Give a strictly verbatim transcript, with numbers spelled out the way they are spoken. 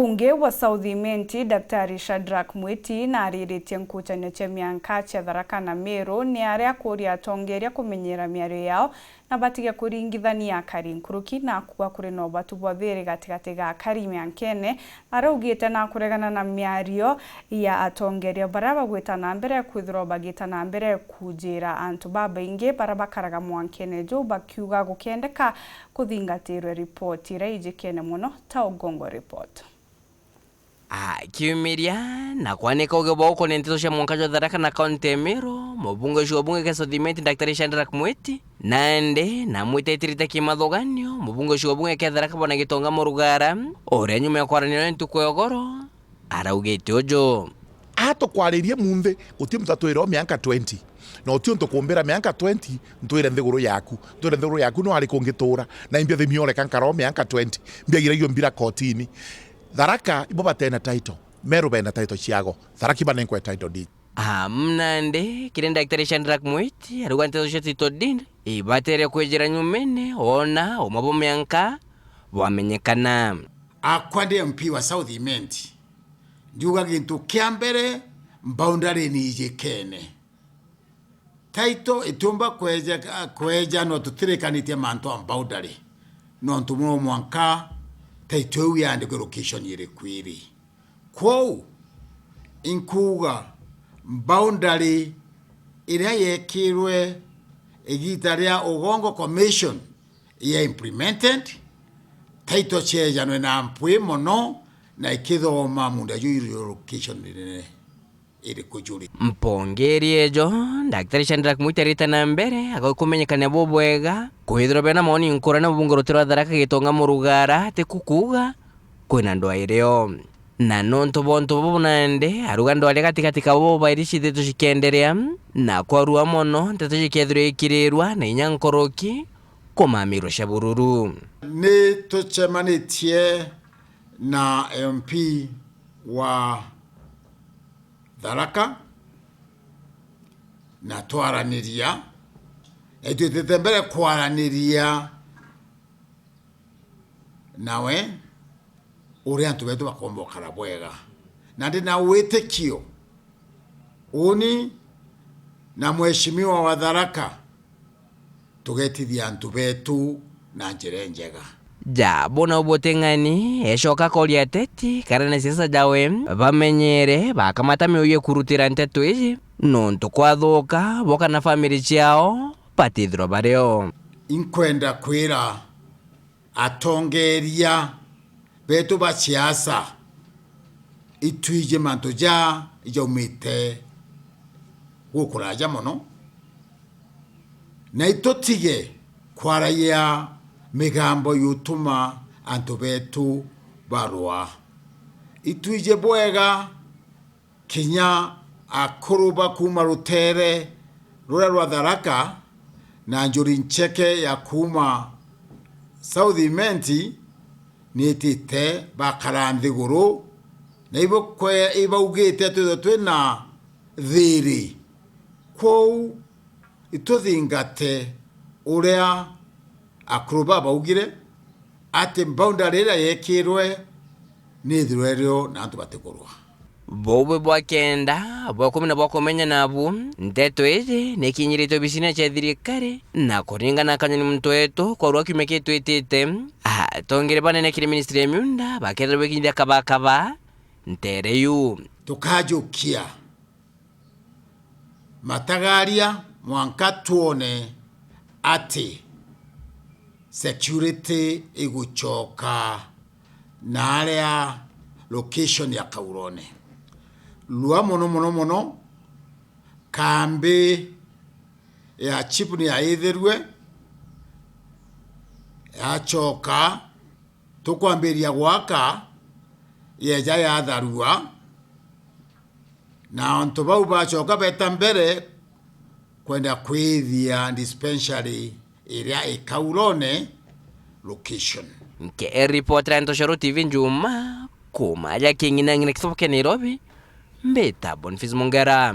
Mbunge wa South Imenti, Daktari Shadrack Mwiti, naariritie nkucanio cia mianka cia Tharaka na Meru, ni aria akuuria atongeria kumenyera miario yao na batige kuringithania akari nkuruki, na akuuga kuri na ubatu bwa thiri gatigati ga akari miankene. Araugite na kuregana na miario ya atongeria baria bagwita na mbere kwithirwa bagita na mbere kujira antu babaingi baria bakaraga mwankene juu, bakiuga gukendeka kuthingatirwe ripoti iria ijikene mono ta Ogongo Report. Akiumiria na kwanika uge bwa ukonia nteto cia mwanka jwa Tharaka na kaunti ya Meru, mubunge ucio wa bunge kia South Imenti, Daktari Shadrack Mwiti, nandi na mwitetiri ta kimathuganio, mubunge ucio wa bunge kia Tharaka, Bwana Gitonga Murugara, uria nyuma ya kwaraniria na ntuku ya ugoro, araugite uju. Aa tukwaririe munthi, guti muntu atwira o mianka twenty. Na uti untu kumbira mianka twenty, ntwire nthiguru yaku. Ntwire nthiguru yaku no ari kungitura. Na imbia thimi oreka nkara o mianka twenty. Mbia iragio mbira kotini. Tharaka ibo batena title. Meru bena title ciago. Tharaki banenkwe title deed. Am nandi, kiri Daktari Shadrack Mwiti, arauga nteto cia title deed ibatere kwijira nyumene, ona umwe bwa mianka bwamenyekana. Akwa ndi M P wa South Imenti. Ndiuga gintu kia mbere, boundary ni ijikene. Title itiumba kweja, kweja no tutirikanitie mantu a boundary. Nontu no mwanka title iu yandikwe location iriku iri. Kwou, inkuuga boundary iria yekirwe igita ria Ogongo Commission ya implemented, title ciejanwe na mpwi mono na ikithoma munda juu iri location rinene iriku juri. Mpongeri ejo, Daktari Shadrack Mwiti arite na mbere, agaukumenyekania bubwega, kwithirwa bena maoni nkurani mubunge ruti rwa Tharaka Gitonga Murugara, ati kukuuga kwina ndwairio. Na nontu bwa untu bubu nandi, aruga ndwaria gatigati kabo bairi cithitwe cikienderea, na kwarua mono nteto jikethirwa ikirirwa na inya nkuruki kumamirwa cia bururu. Ni tucemanitie na M P wa Tharaka na twaraniria, na itwitite mbere kwaraniria nawe uria antu betu bakomba ukara bwega. Na ndi na witikio uni na mheshimiwa wa Tharaka tugetithia antu betu na njira injega. Ja, bona ubuting'ani, ecoka koria ateti, kana na siasa jawe, bamenyere, bakamata miuyu ikurutira nteto iji, nontu kwathuka, bo kana family ciao, batithirwa bario. Inkwenda kwira atongeria betu ba siasa, itwiji mantu ja ijaumite gukuraja mono, na itutige kwaragia migambo yutuma antu betu barua. Itwiji bwega kinya akuru ba kuuma rutere ruria rwa Tharaka na njuri ncheke ya kuuma South Imenti niitite bakara nthiguru, na ibukwe-, ibaugite twithwe twina thiri. Kwou ituthingate uria akuru babaugire, ati boundary iria yekirwe nithirwe irio na antu batikurwa. Buu bwi bwa kenda, bwa ikumi na bwa kumenya nabu, nteto iji nikinyiritwe obisine cia thirikari, na kuringana na Kanyoni muntu wetu, kwarua kiumia kitwitite, atongeri banene kiri ministry ya miunda bakethirwa bikinyithia kabakaba ntere iu. Tukajukia matagaria mwanka twone ati security igucoka na aria location ya Kaurone. Rua mono, mono, mono, kambi ya chief ni yaithirue, yacoka tukwambiria gwaka, yeja yatharua, na antu bau bacoka beta mbere kwenda kwithia dispensary iria i Kaurone location. Nke report ya Ntoshoro T V Njuma, kuma ya King'ina ng'ina kitobo kia Nairobi, mbita Boniface Mongera.